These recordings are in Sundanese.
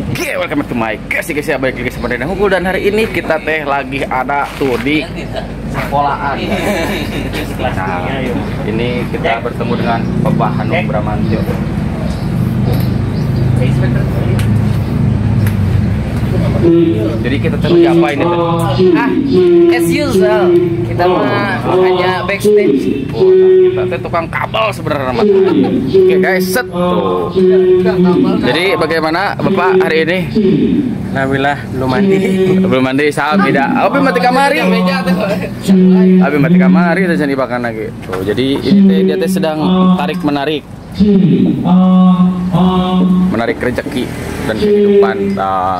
Oke, welcome to my guys, guys ya, balik lagi sama Dena Hugo. Dan hari ini kita teh lagi ada tuh di sekolahan. Nah, ini kita bertemu dengan Bapak Hanung Bramantyo. Jadi kita terus apa ini tuh? Ah, as usual, kita mah hanya backstage. Oh, kita teh tukang kabel sebenarnya mah. Oke guys, set tuh. Jadi bagaimana Bapak hari ini? Alhamdulillah belum mandi. Belum mandi, saham tidak. Abi mati kamari. Abi mati kamari terus dibakan lagi. Tuh, jadi ini teh dia teh sedang tarik menarik. Menarik rezeki dan kehidupan. Nah,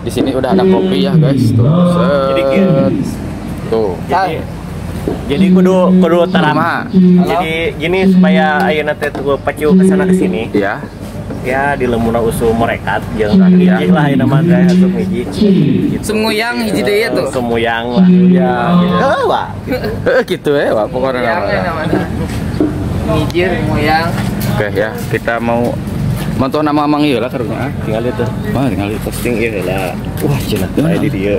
di sini udah ada kopi ya guys. Tuh, set. Tuh. Jadi kudu tarama. Jadi gini supaya ayeuna teh tuh pacu ke sana ke sini. Iya. Ya di lemuna usum merekat jeung hiji lah ayeuna mah teh asup hiji. Sumuyang hiji deui tuh. Sumuyang lah. Ya. Heeh, Pak. Heeh gitu we, Pak pokoknya. Ngijir moyang. Oke ya, kita mau mantu nama Mang ieu lah karunya. Tinggal itu. Mah tinggal itu posting ieu heula. Wah, cenah teh di dieu.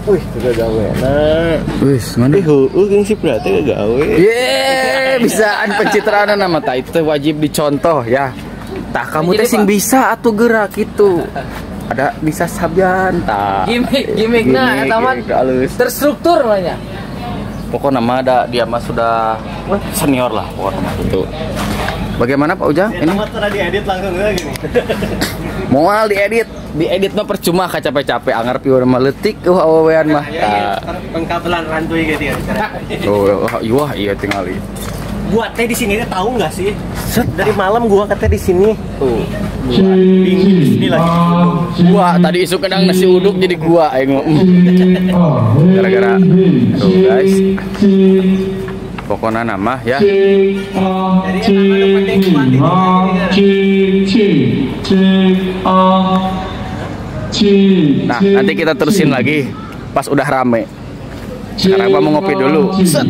Wih, teu gawe na. Wih, mana? Heueuh geuning si berarti gawe. Ye, bisaan pencitraan nama tah itu wajib dicontoh ya. Tah kamu teh sing bisa atuh gerak gitu. Ada bisa sabian tah. Gimik nah eta mah terstruktur banyak. Pokoknya mah ada dia mah sudah senior lah pokoknya mah itu. Bagaimana Pak Ujang? Ini mah diedit langsung gini. Moal diedit, diedit mah percuma capek-capek angar piur mah leutik awewean mah. Pengkabelan rantuy gitu ya. Oh, wah iya tingali. Gua teh di sini tahu nggak sih? Set dari malam gua katanya di sini. Tuh. Dingin di sini lagi. Gua tadi isuk kedang nasi uduk jadi gua aing. Gara-gara tuh guys. Pokoknya nama ya. Nah, nanti kita terusin lagi pas udah rame. Sekarang gua mau ngopi dulu. Set.